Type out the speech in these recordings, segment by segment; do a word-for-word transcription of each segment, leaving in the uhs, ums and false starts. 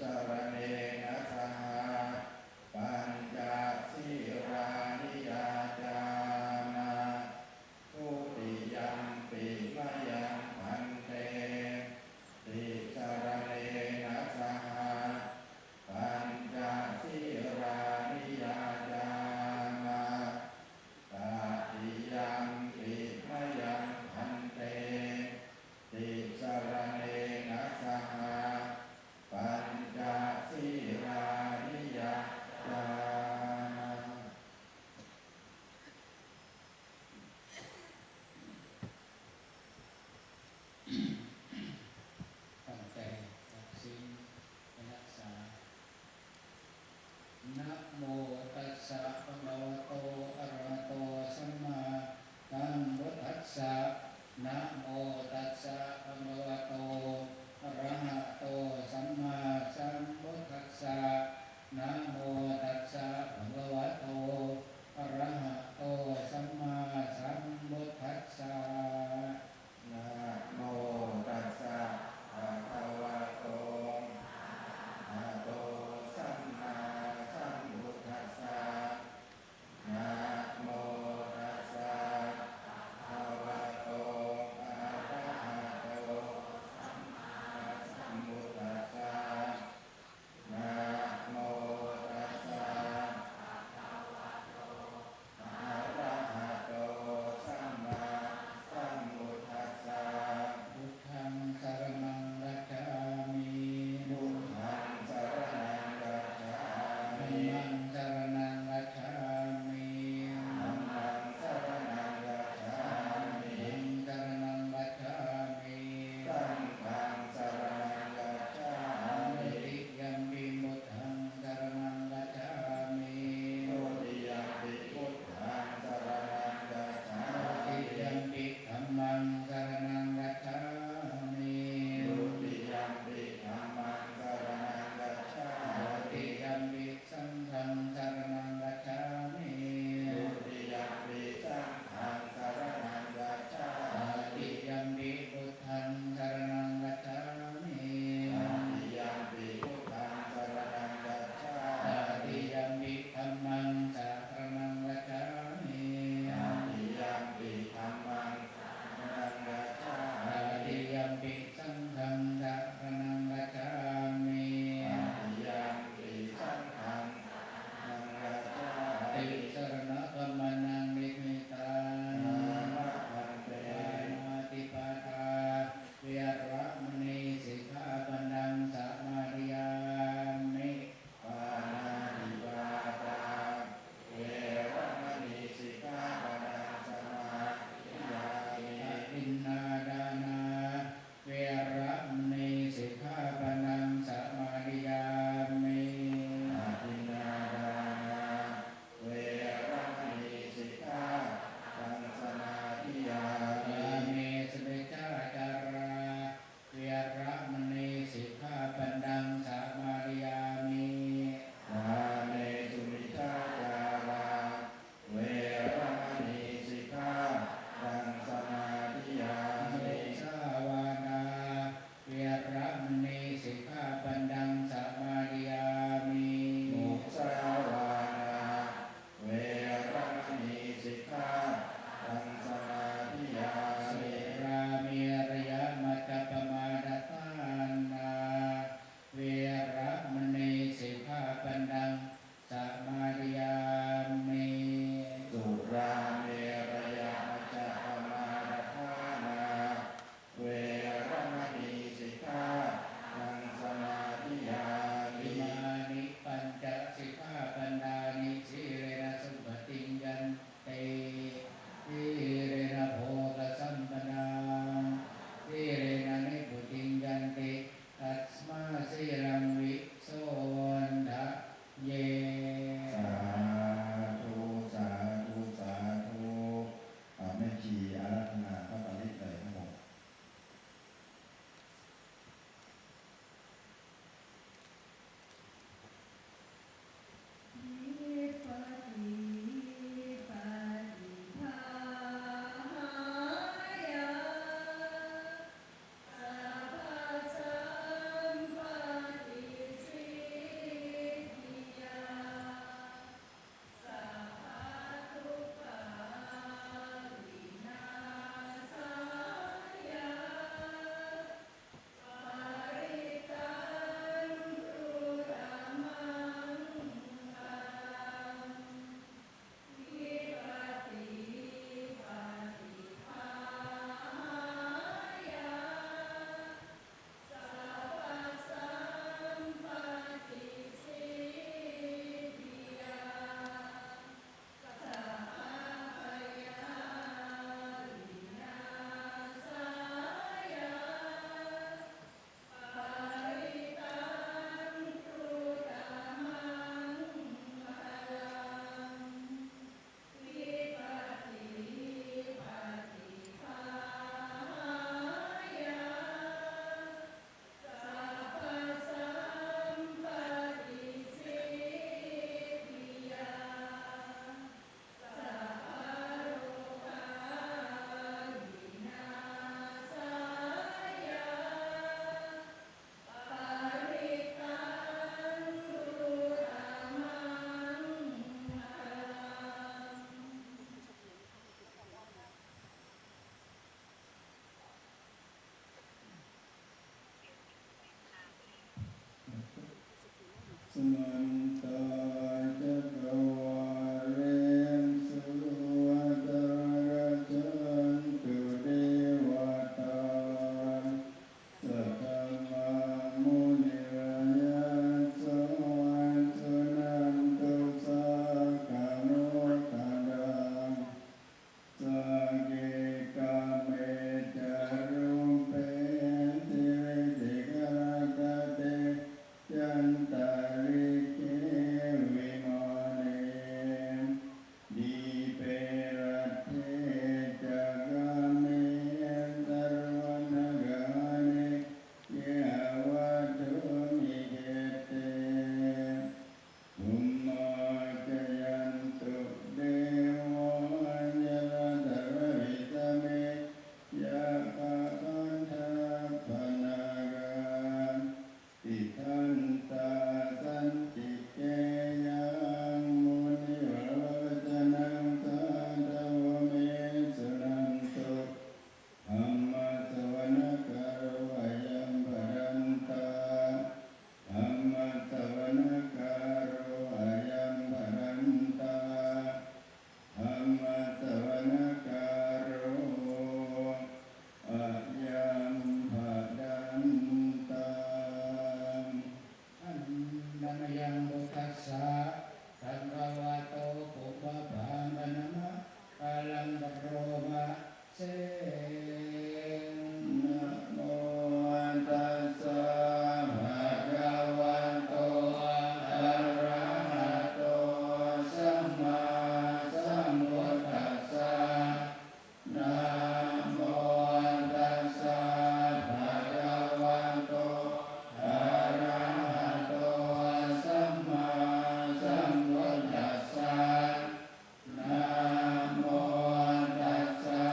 saraṇena saha pañca sīlāni yācāma. Dutiyampi mayaṃ bhante tisaraṇena saha pañca sīlāni yācāma. Tatiyampi mayaṃ bhante tisaraṇena saha pañca sīlāni yācāma. ຕັ້ງໃຈຮັກສິນໄປຮັກສາ. Namo tassa bhagavato arahato sammāsambuddhassa. Namo tassa bhagavato arahato sammāsambuddhassa. Namo tassa bhagavato arahato sammāsambuddhassa. Namo tassa bhagavato arahato sammāsambuddhassa. Namo tassa bhagavato arahato sammāsambuddhassa. Namo tassa bhagavato arahato sammāsambuddhassa. Buddhaṃ saraṇaṃ gacchāmi. Buddhaṃ saraṇaṃ gacchāmi. Dhammaṃ saraṇaṃ gacchāmi. Dhammaṃ saraṇaṃ gacchāmi. Saṅghaṃ saraṇaṃ gacchāmi. Saṅghaṃ saraṇaṃ gacchāmi. Dutiyampi buddhaṃ saraṇaṃ gacchāmi. Dutiyampi buddhaṃ saraṇaṃ gacchāmi. Dutiyampi dhammaṃ saraṇaṃ gacchāmi. Dutiyampi dhammaṃ saraṇaṃ gacchāmi. Dutiyampi saṅghaṃ saraṇaṃ gacchāmi. Dutiyampi saṅghaṃ saraṇaṃ gacchāmi. Tatiyampi buddhaṃ saraṇaṃ gacchāmi. Tatiyampi buddhaṃ saraṇaṃ gacchāmi. Tatiyampi dhammaṃ saraṇaṃ gacchāmi. Tatiyampi dhammaṃ saraṇaṃ gacchāmi. Tatiyampi saṅghaṃ saraṇaṃ gacchāmi. Tatiyampi saṅghaṃ saraṇaṃ gacchāmi. Tisaraṇagamanaṃ niṭṭhitaṃ. Āma bhante. Pāṇātipātā veramaṇī sikkhāpadaṃ samādiyāmi. Pāṇātipātā veramaṇī sikkhāpadaṃ samādiyāmi. Adinnādānā veramaṇī sikkhāpadaṃ samādiyāmi. Adinnādānā veramaṇī Samantā cakkavāḷesu atrāgacchantu devatā, saddhammaṃ munirājassa suṇantu saggamokkhadaṃ. Sagge kāme ca rūpe girisikharataṭe cantalikkhe vimāne, dīpe raṭṭhe ca gāme taruvanagahane gehavatthumhi khette, bhummā cāyantu devā jalathalavisame yakkhagandhabbanāgā, tiṭṭhantā santike yaṃ munivaravacanaṃ sādhavo me suṇantu. Dhammassavanakālo ayambhadantā. Dhammassavanakālo ayambhadantā. Dhammassavanakālo ayambhadantā. Handa mayaṃ buddhassa bhagavato pubbabhāganama kalaṃ karoma se. Namo tassa bhagavato arahato sammāsambuddhassa. Namo tassa bhagavato arahato sammāsambuddhassa. Namo tassa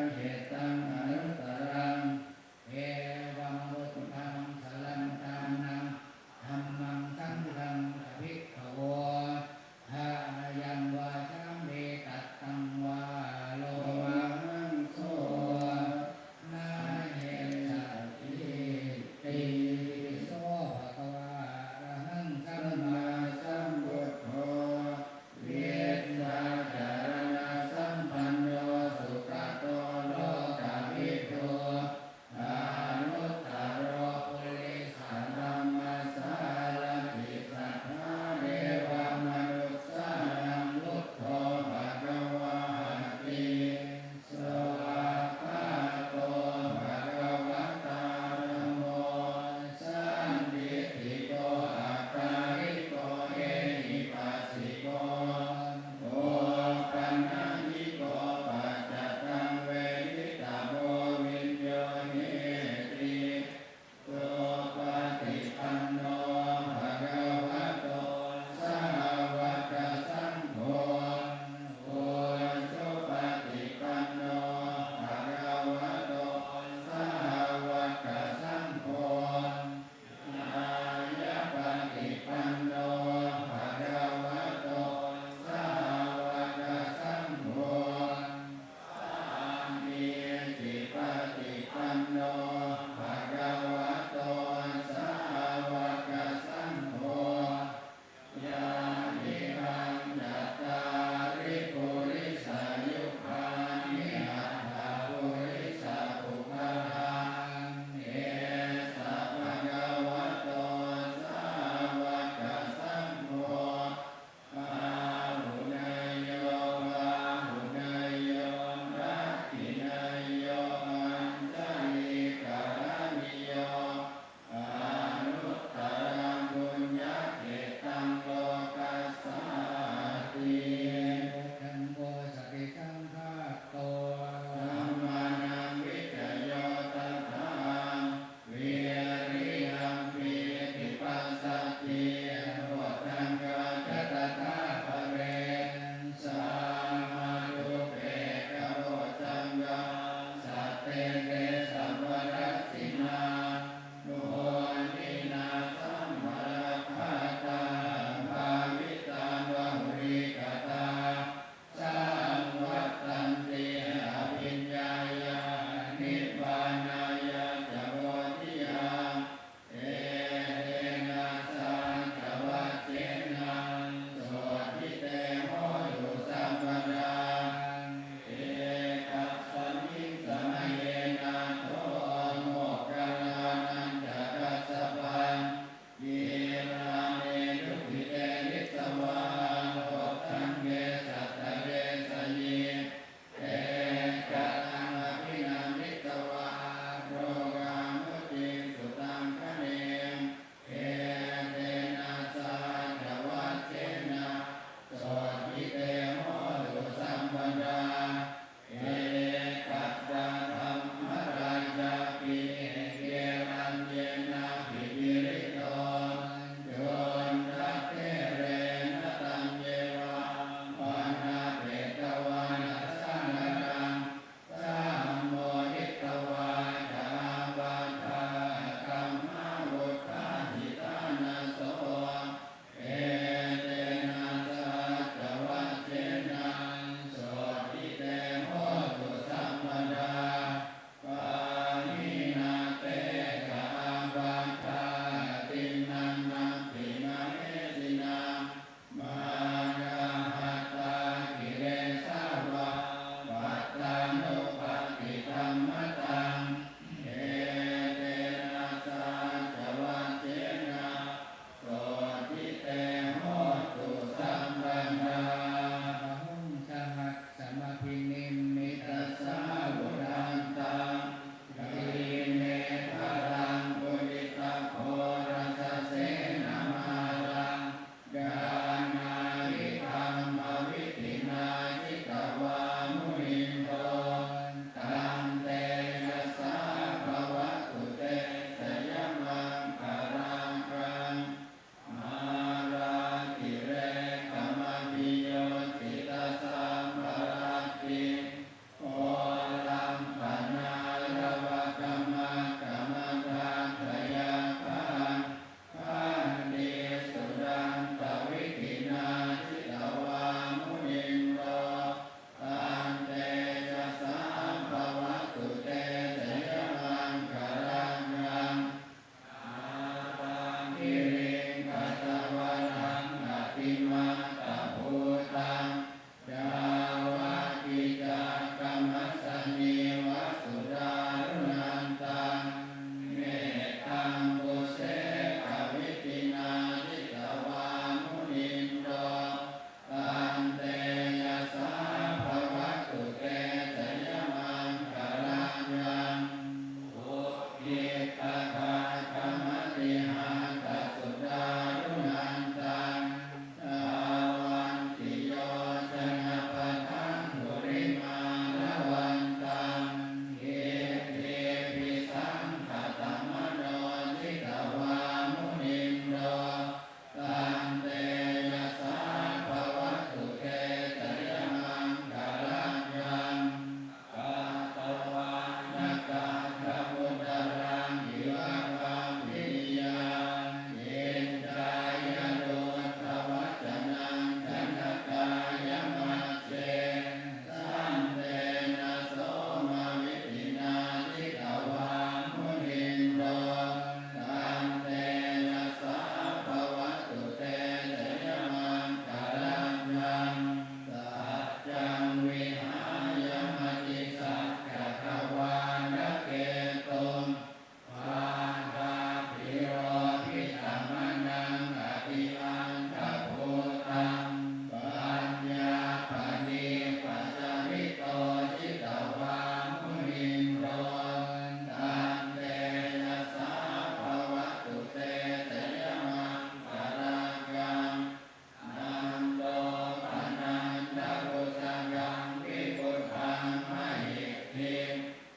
Etaṃ anuttaraṃ evaṃ buddhaṃ sarantānaṃ dhammaṃ saṅghaṃ ca bhikkhavo ṭhānayaṃ vācāmi kattaṃ vā lomahaṃso na hessatī ti. Iti pi so bhagavā arahaṃ sammāsambuddho vijjācaraṇasampanno sugato loka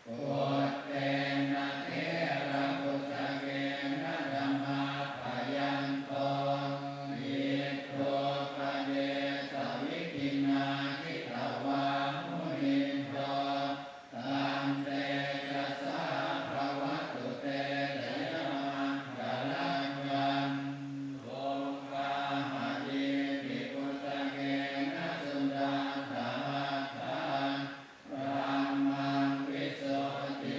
Puttena therabhujagena damāpayanto iddhūpadesavidhinā jitavā munindo taṃ tejasā bhavatu te jayamaṅgalaṃ. Duggāhadiṭṭhibhujagena sudaṭṭhahatthaṃ brahmaṃ visuddhi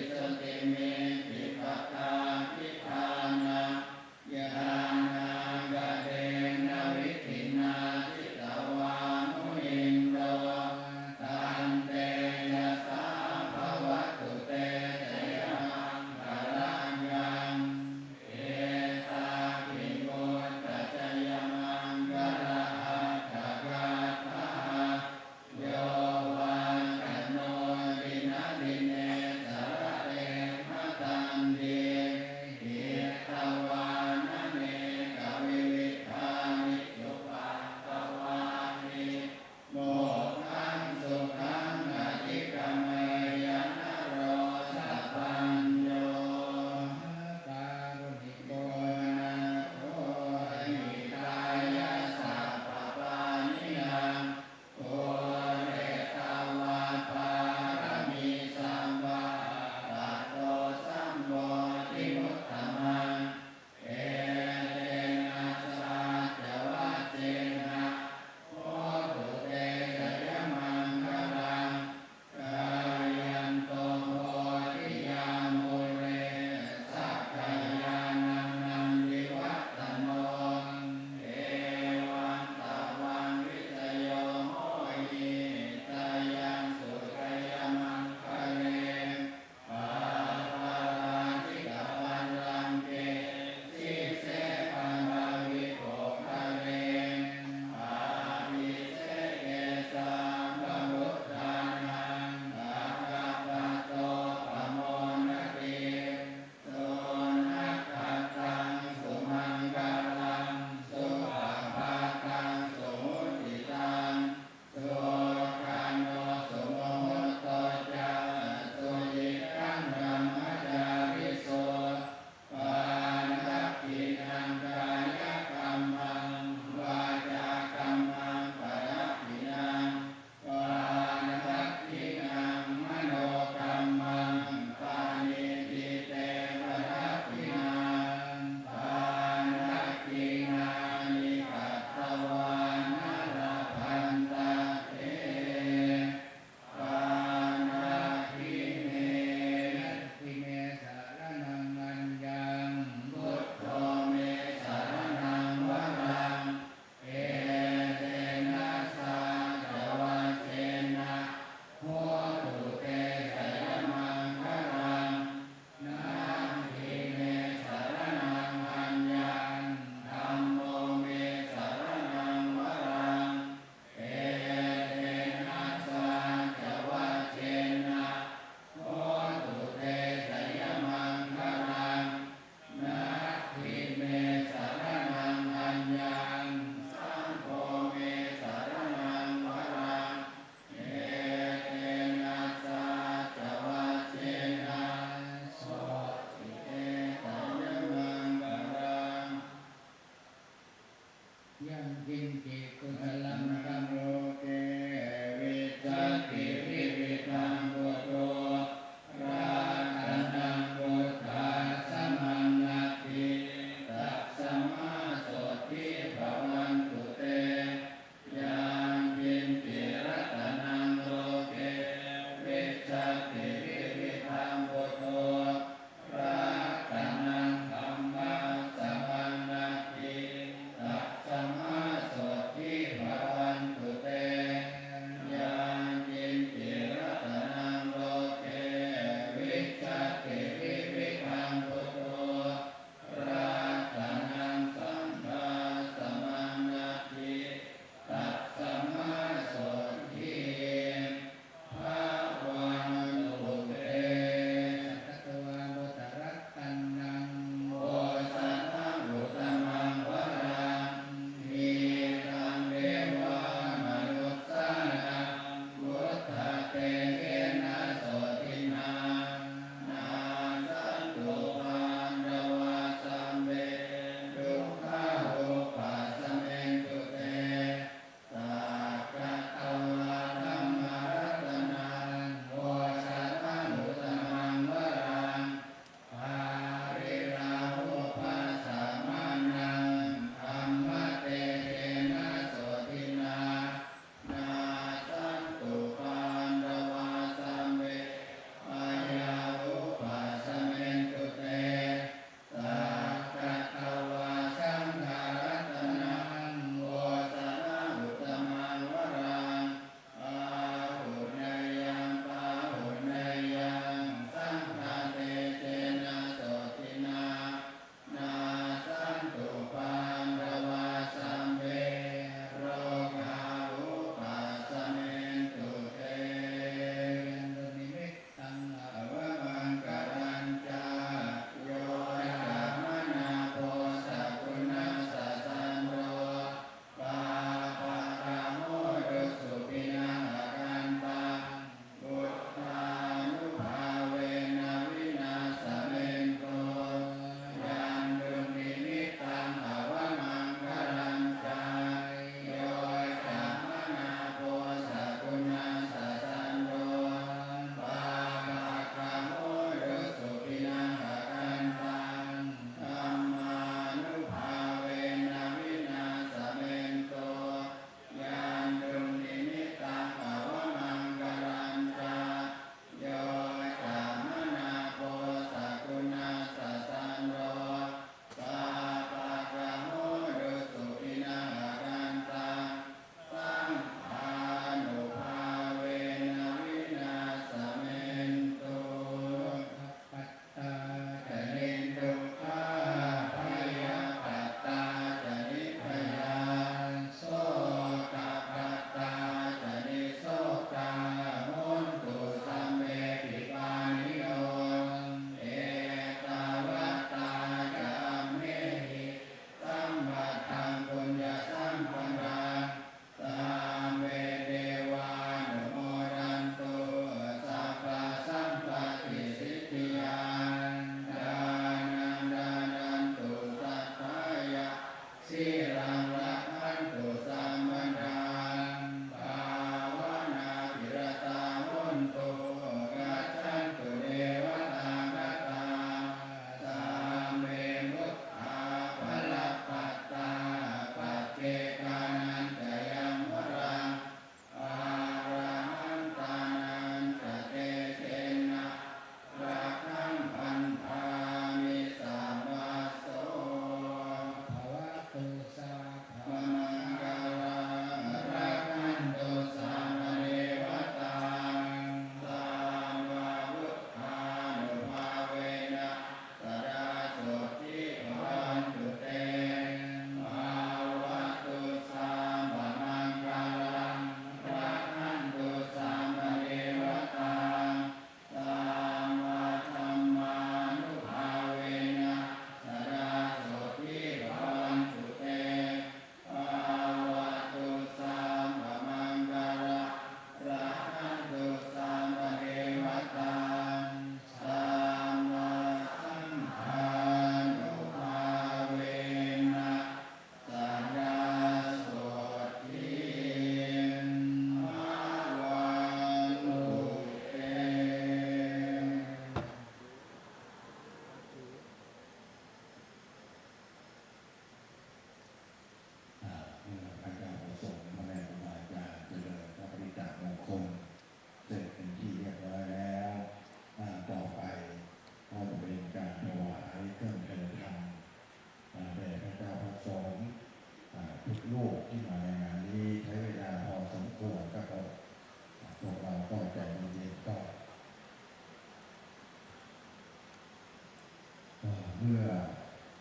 เพื่อ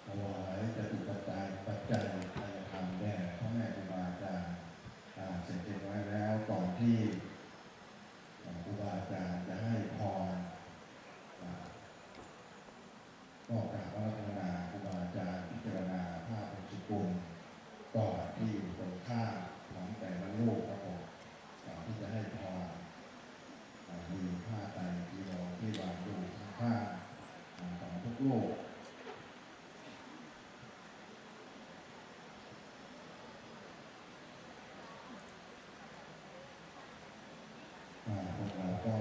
ถวายจตุปัจจัย ปัจจัยทายธรรมแด่พ่อแม่ครูบาอาจารย์ อ่า เสร็จเรียบร้อยแล้ว ก่อนที่ อ่า ครูบาอาจารย์จะให้พร อ่า ก็กราบอาราธนาครูบาอาจารย์ พิจารณาผ้าบางสุกุล ก่อนที่อยู่ตรงข้างของแต่ละรูปครับผม ก่อนที่จะให้พร อ่า มีผ้าไตรจีวรที่วางอยู่ข้างๆ อ่า ของทุกรูป อ่า พวกเราก็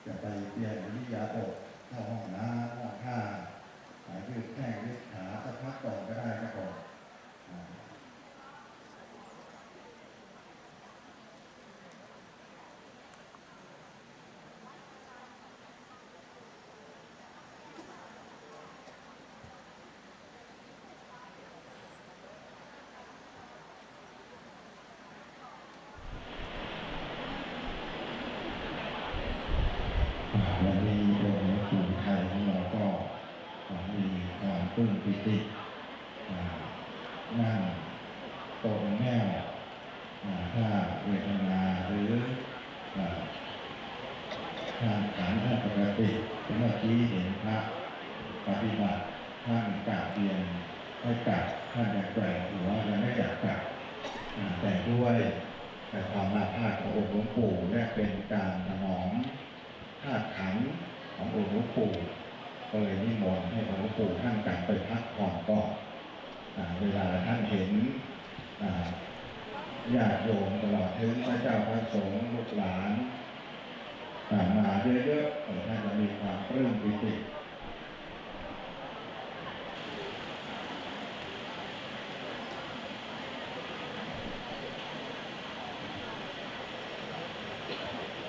จะไปเปลี่ยนอิริยาบถ เข้าห้องน้ำห้องท่า อ่า ยืดแข้งยืดขาสักพักก่อนก็ได้ครับผม อ่า อ่า วันนี้องค์หลวงปู่ไทยของเราก็มีความปลื้มปีติ อ่า นั่งโต๊ะแห้ว อ่า ถ้าเวทนาหรือ อ่า ทางขันท่านปกติ เมื่อกี้เห็นพระปฏิบัติ ท่านกราบเรียนให้กลับ ท่านยังแกว่งหัว ยังไม่อยากกลับ อ่า แต่ด้วย แต่ความอาภาพขององค์หลวงปู่และเป็นการถนอมธาตุขันธ์ขององค์หลวงปู่ ก็เลยนิมนต์ให้องค์หลวงปู่ท่านกลับไปพักผ่อนก่อน อ่า เวลาท่านเห็น อ่า ญาติโยมตลอดถึงพระเจ้าพระสงฆ์ลูกหลาน อ่า มาเยอะๆ เออ ท่านจะมีความปลื้มปีติ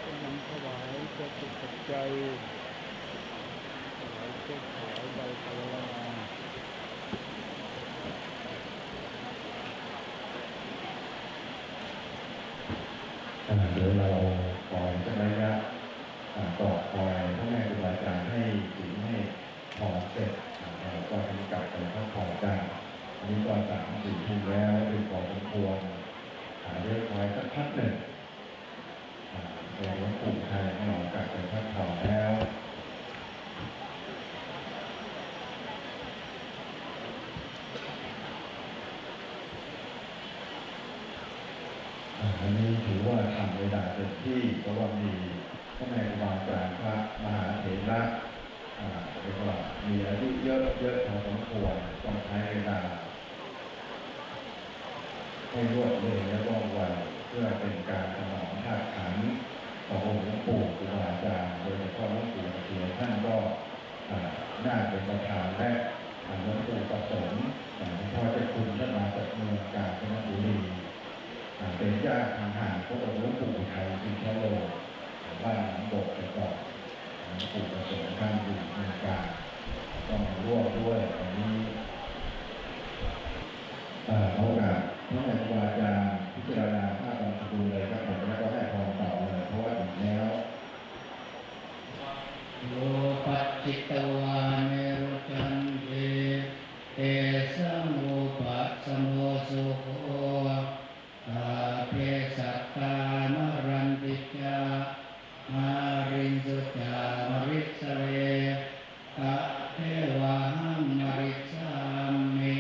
กำลังถวายจตุปัจจัย ถวายเค้ก ถวายใบปวารณา อ่า เดี๋ยวเราขอสักระยะ อ่า ก็คอยพ่อแม่ครูบาอาจารย์ให้ศีลให้พรเสร็จ อ่า เราก็จะกลับไปพักผ่อนกัน อันนี้ก็สามสี่ทุ่มแล้ว ดึกพอสมควร อ่า เดี๋ยวคอยสักพักหนึ่ง อ่า แต่หลวงปู่ไทยของเรากลับไปพักผ่อนแล้ว อ่า อันนี้ถือว่าทำเวลาเต็มที่ เพราะว่ามีพ่อแม่ครูบาอาจารย์ พระมหาเถระ อ่า เรียกว่ามีอายุเยอะ เยอะพอสมควร ต้องใช้เวลา ให้รวดเร็วและว่องไว เพื่อเป็นการถนอมธาตุขันธ์ขององค์หลวงปู่ครูบาอาจารย์ โดยเฉพาะหลวงปู่เสถียร ท่านก็ อ่า น่าเป็นประธาน และ อ่า หลวงปู่ประสงค์ อ่า หลวงพ่อเจ้าคุณ ท่านมาจากเมืองกาญจนบุรี อ่า เป็นญาติทางห่างขององค์หลวงปู่อุทัย อินทโล บ้านหนองบก แต่ก่อน หลวงปู่ประสงค์ท่านอยู่เมืองกาญ ก็มาร่วมด้วยวันนี้ เอ่อ ขอโอกาสพระครูอาจารย์พิจารณาผ้าบางสุกุลเลยครับผม แล้วก็ให้พรต่อเลย เพราะว่าถึงแล้ว Yo paccitavā merucchande, tesaṃ vūpasamo sukho. Sabbe sattā maranti ca, mariṃsu ca marissare, tathevāhaṃ marissāmi,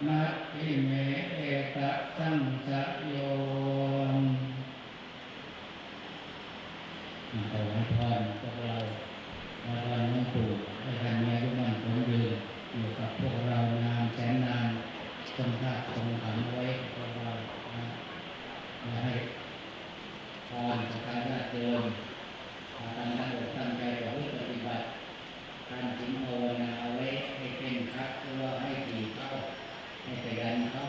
natthi me ettha saṃsayo. ขออวยพรพวกเรา ขอพรหลวงปู่ ให้ท่านมีอายุมั่นขวัญยืน อยู่กับพวกเรานานแสนนาน ทรงธาตุทรงขันธ์ไว้กับพวกเรานะ และให้พรศรัทธาญาติโยม พากันตั้งอกตั้งใจประพฤติปฏิบัติ ทานศีลภาวนาเอาไว้ให้เคร่งครัด หรือว่าให้ถี่เข้า ให้ขยันเข้า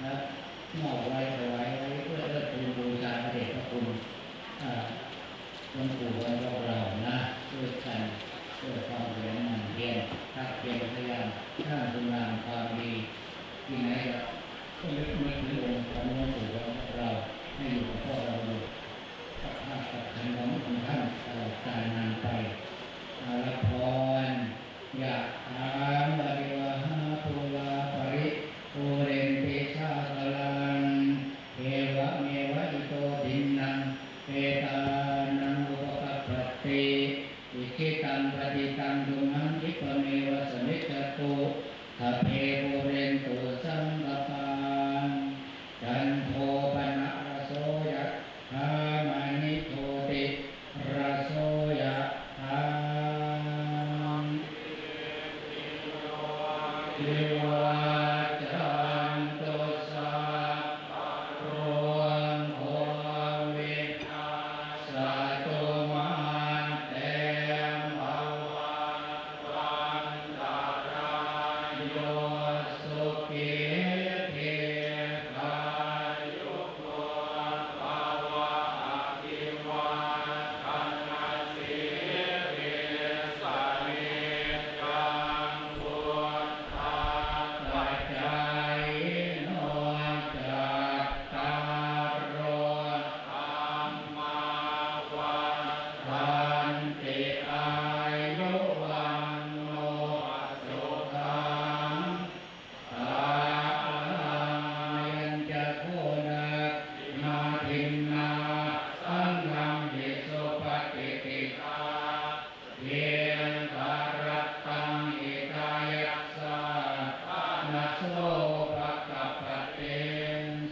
แล้วมอบไว้ถวายไว้เพื่อเทิดทูนบูชาพระเดชพระคุณ อ่า หลวงปู่ของพวกเรานะ ด้วยกัน ด้วยความขยันหมั่นเพียร ภาคเพียรพยายามสร้างคุณงามความดี ที่ไหนก็ ก็นึกนึกถึงองค์ของหลวงปู่ของพวกเรา ให้อยู่กับพวกเราอยู่ กับธาตุกับขันธ์ขององค์ท่านตลอดกาลนานไป อาละพร Yathā Paccattaṃ tumhaṃ khippameva samijjhatu, sabbe pūrentu saṅkappā, cando paṇṇaraso yathā, maṇi jotiraso yathā. Vivajjantu sabbarogo vinassatu, mā te bhavatvantarāyo, sukhī dīghāyuko bhava. Abhivādanasīlissa niccaṃ vuḍḍhāpacāyino, cattāro dhammā vaḍḍhanti, āyu vaṇṇo sukhaṃ balaṃ. Ayañca kho dakkhiṇā dinnā saṅghamhi supatiṭṭhitā, dīgharattaṃ hitāyassa ṭhānaso upakappati.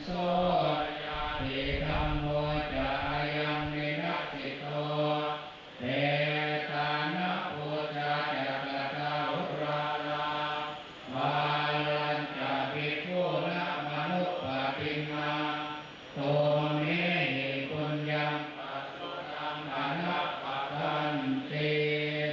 So ñātidhammo ca ayaṃ nidassito, petāna pūjā ca katā uḷārā, balañca bhikkhūnamanuppadinnaṃ, tumhehi puññaṃ pasutaṃ anappakanti.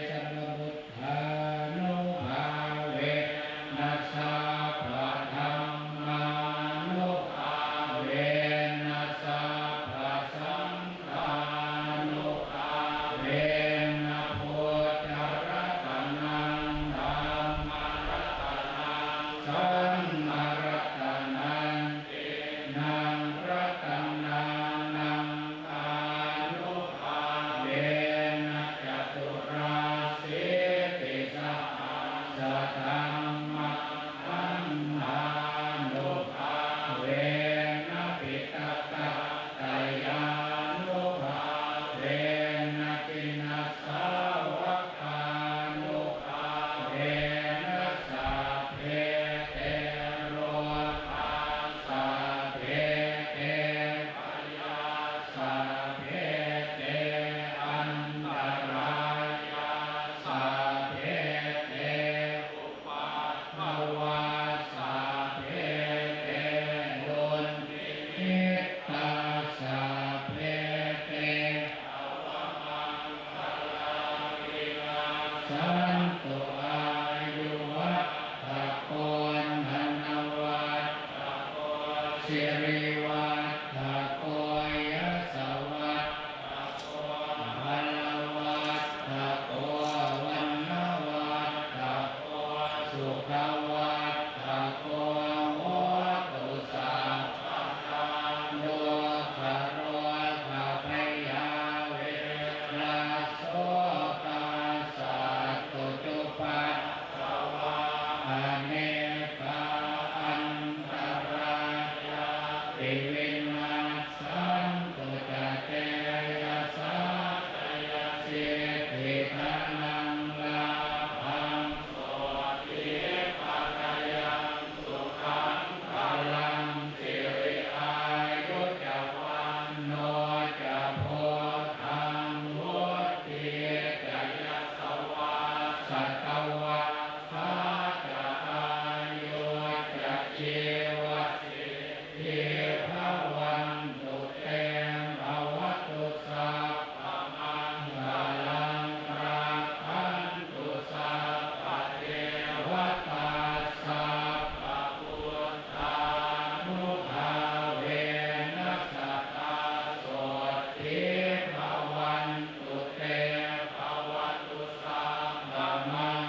Sabbabuddhānubhāvena sabbadhammānubhāvena sabbasaṅ ghānubhāvena buddharatanaṃ dhammaratanaṃ saṅgharatanaṃ tiṇṇaṃ ratanānaṃ ānubhāvena caturāsītisahassadhammaṃ dhamma ānubhāvena piṭakattayānubhāvena jinasāvakānubhāvena sabbe te rogā sabbe te bhayā sabbe te antarāyā sabbe te upaddavā sabbe te dunnimittā sabbe te avamaṅgalā vinassantu. Āyuvaḍḍhako dhanavaḍḍhako sirivaḍḍhako yasavaḍḍhako balavaḍḍhako vaṇṇavaḍḍhako sukhavaḍḍhako hotu sabbadā. Dukkharogabhayā verā sokā sattu cupaddavā anekā antarāyāpi vinassantu ca tejasā. Jayasiddhi dhanaṃ lābhaṃ sotthi bhāgyaṃ sukhaṃ balaṃ siri āyu ca vaṇṇo ca bhogaṃ vuḍḍhī ca yasavā satavassā ca āyū ca jīvasiddhī bhavantu te. Bhavatu sabbamaṅgalaṃ rakkhantu sabbadevatā sabbabuddhānubhāvena sadā sotthī bhavantu te. Bhavatu sabbamaṅ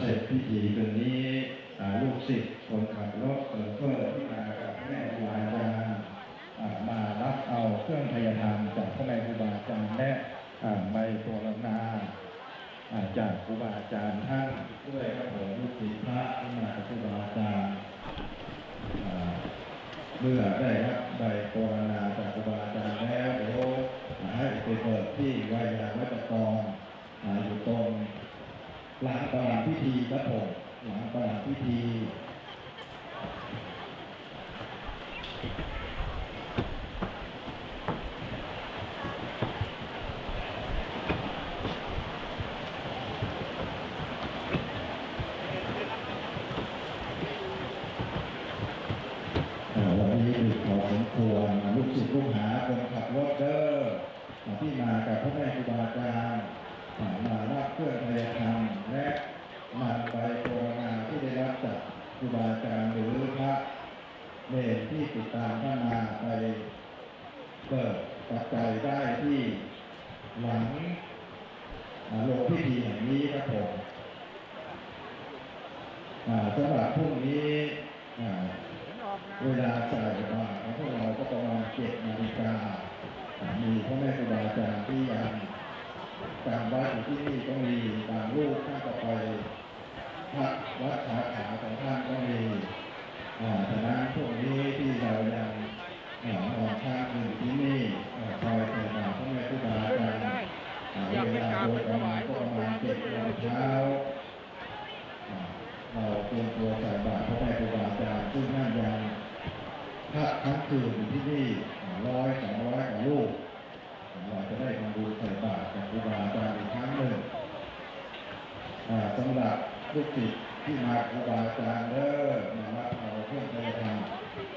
เสร็จพิธีคืนนี้ อ่า ลูกศิษย์คนขับรถโชเฟอร์ที่มากับพ่อแม่ครูบาอาจารย์ อ่า มารับเอาเครื่องไทยธรรมจากพ่อแม่ครูบาอาจารย์ และ อ่า ใบปรนนา อ่า จากครูบาอาจารย์ท่านด้วยครับผม ลูกศิษย์พระที่มากับครูบาอาจารย์ อ่า เมื่อได้รับใบปรนนาจากครูบาอาจารย์แล้ว เดี๋ยวให้ไปเบิกที่วัยยาวัจกร อ่า อยู่ตรงหลังประลังพิธีครับผม หลังประลังพิธี อ่า วันนี้ดึกพอสมควร ลูกศิษย์ลูกหาคนขับรถเด้อ อ่า ที่มากับพ่อแม่ครูบาอาจารย์ อ่า มารับเครื่องไทยธรรม และนำใบปรนนาที่ได้รับจากครูบาอาจารย์ หรือพระเณรที่ติดตามท่านมาไปเบิกปัจจัยได้ที่หลัง อ่า โรงพิธีแห่งนี้ครับผม อ่า สำหรับพรุ่งนี้ อ่า เวลาใส่บาตรของพวกเราก็ประมาณเจ็ดนาฬิกา อ่า มีพ่อแม่ครูบาอาจารย์ที่ยังจำวัดอยู่ที่นี่ก็มี บางรูปท่านก็ไปพักวัดสาขาของท่านก็มี อ่า ฉะนั้นพรุ่งนี้ที่เรายัง อ่า นอนค้างคืนที่นี่ อ่า คอยใส่บาตรพ่อแม่ครูบาอาจารย์ อ่า เวลาโดยประมาณก็ประมาณเจ็ดโมงเช้า อ่า เราเตรียมตัวใส่บาตรพ่อแม่ครูบาอาจารย์ ซึ่งท่านยังพักค้างคืนอยู่ที่นี่ อ่า ร้อยสองร้อยกว่ารูป เราจะได้ทำบุญใส่บาตรกับครูบาอาจารย์อีกครั้งหนึ่ง อ่า สำหรับลูกศิษย์ที่มาครูบาอาจารย์เด้อ มารับเอาเครื่องไทยธรรม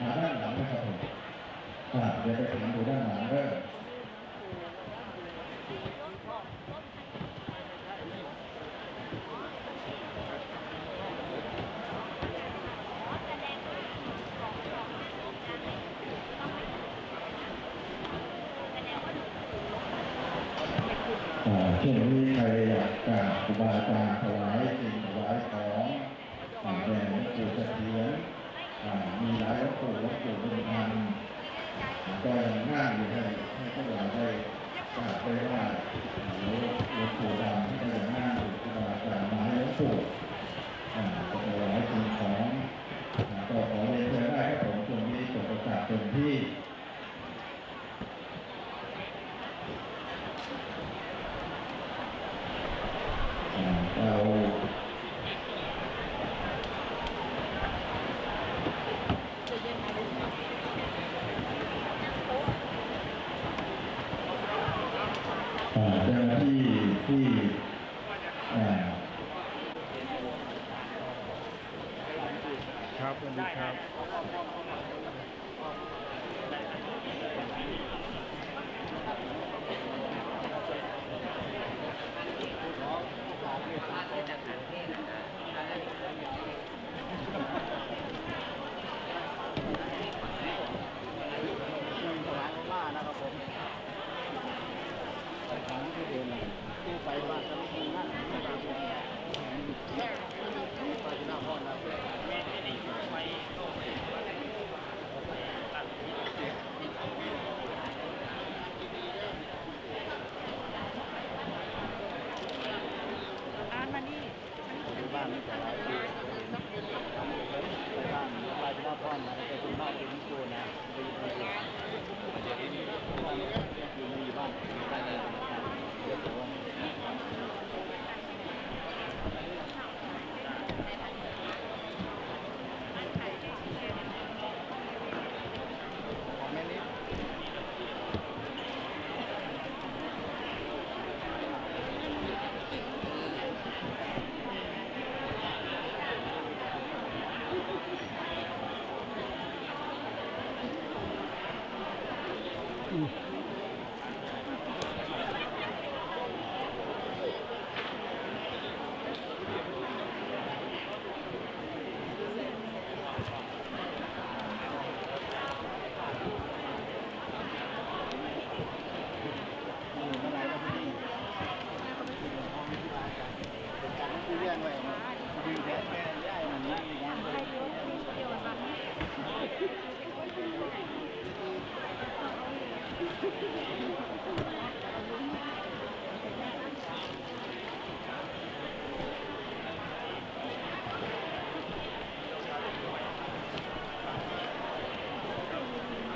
มาด้านหลังนะครับผม อ่า เดี๋ยวไปถามดูด้านหลังเด้อ อ่า ช่วงนี้ใครอยากกราบครูบาอาจารย์ ถวายสิ่งถวายของ อ่า แด่หลวงปู่เสถียร อ่า มีหลายหลวงปู่ หลวงปู่บุญธรรม อ่า ก็ยังนั่งอยู่ ให้ ให้พวกเราได้กราบได้ไหว้ อ่า หลวงปู่ดำที่ก็ยังนั่งอยู่ ครูบาอาจารย์มาให้หลวงปู่ อ่า จะถวายสิ่งของ อ่า ก็ขอเรียนเชิญได้ครับผม ช่วงนี้เปิดโอกาสเต็มที่ อ่า เรา อ่า เจ้าหน้าที่ที่ อ่า ครับ สวัสดีครับ ตามมานี่ ไปบ้านนี่แต่ละปี ไปบ้าน ไปบ้านพ่อนะ ไปคุณพ่อคุณครูนะ ไปอยู่ที่บ้าน อยู่บ้าน เรียนไว้นะ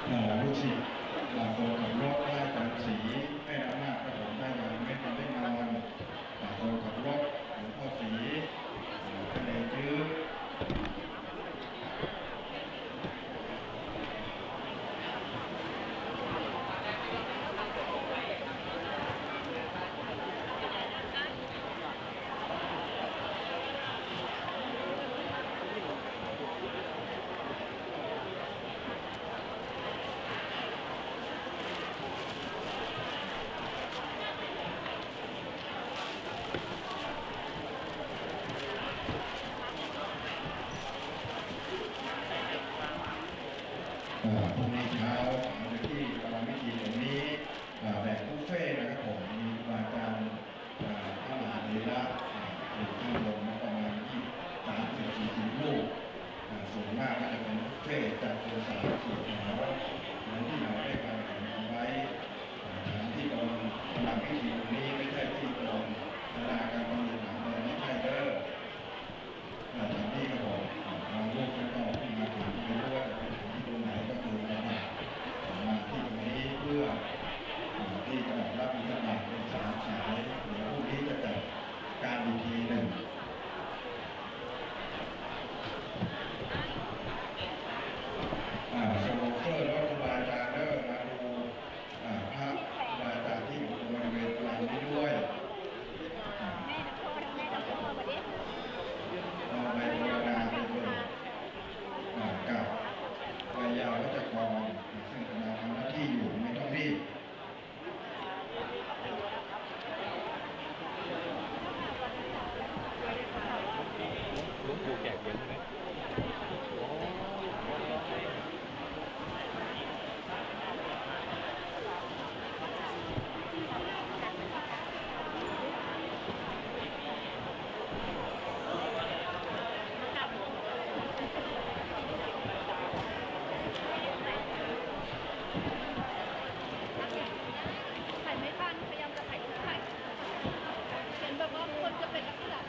เอ่อ ลูกศิษย์ อ่า คนขับรถ พระอาจารย์ศรี แม่น้ำนาค ครับผม ถ้ายังไม่ทันได้นอน อ่า คนขับรถ หลวงพ่อศรี อ่า ท่านใดจื้อ อ่า พรุ่งนี้เช้า เสาร์อาทิตย์ ประลำพิธีตรงนี้ อ่า แบบบุฟเฟ่ต์นะครับผม มีครูบาอาจารย์ อ่า พระมหาเถระ อ่า อยู่ข้างบนประมาณยี่สิบ สามสิบ สี่สิบรูป อ่า ส่วนมากก็จะเป็นบุฟเฟ่ต์ จัดเป็นสามสี่แถว เหมือนที่เราได้วางแผนกันไว้ อ่า ฐานที่กองประลำพิธีตรงนี้ไม่ใช่ที่กองพนาการประมูลหลังเมือง ไม่ใช่เด้อ อ่า ฐานที่ครับผม อ่า บางรูปก็เพิ่งมาถึง ไม่รู้ว่าจะไปถึงที่ตรงไหน ก็คือจะมา มาที่ตรงนี้เพื่อ อ่า ที่จะรับบิณฑบาตเป็นสามสาย เดี๋ยวพรุ่งนี้จะจัดการอีกทีหนึ่ง อ่า สปอนเซอร์รถครูบาอาจารย์เด้อ มาดู อ่า พระครูบาอาจารย์ที่อยู่ตรงบริเวณลานนี้ด้วย อ่า เอาใบปรณาไปเบิก อ่า กับไวยาวัจกร ซึ่งกำลังทำหน้าที่อยู่ ไม่ต้องรีบ หลวงปู่แจกเหรียญใช่ไหม? อ๋อ ใครไม่ทัน พยายามจะถ่ายรูปให้ เห็นแบบว่าคนจะเป็นลักษณะ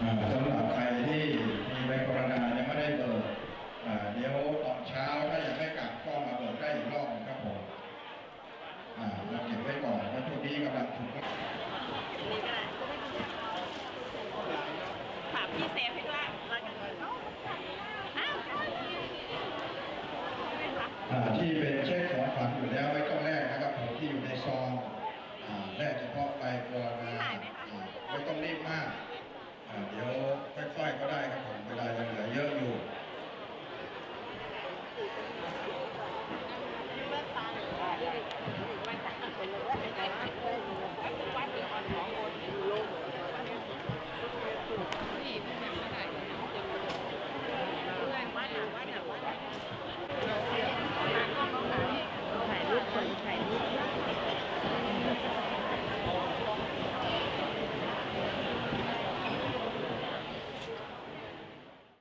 อ่า สำหรับใครที่มีใบปรณายังไม่ได้เบิก อ่า เดี๋ยวตอนเช้าถ้ายังไม่กลับก็มาเบิกได้อีกรอบหนึ่งครับผม อ่า เราเก็บไว้ก่อน แล้วช่วงนี้กำลังถูก นี่ก็ได้ ฝากพี่เซฟให้ด้วย แล้วกัน อ้าว อ่า ที่เป็นเช็คของขวัญอยู่แล้วไม่ต้องแลกนะครับผม ที่อยู่ในซอง อ่า แลกเฉพาะใบปรณา พี่หายไหมคะ? อ่า ไม่ต้องรีบมาก อ่า เดี๋ยวค่อยๆก็ได้ครับผม เวลายังเหลือเยอะอยู่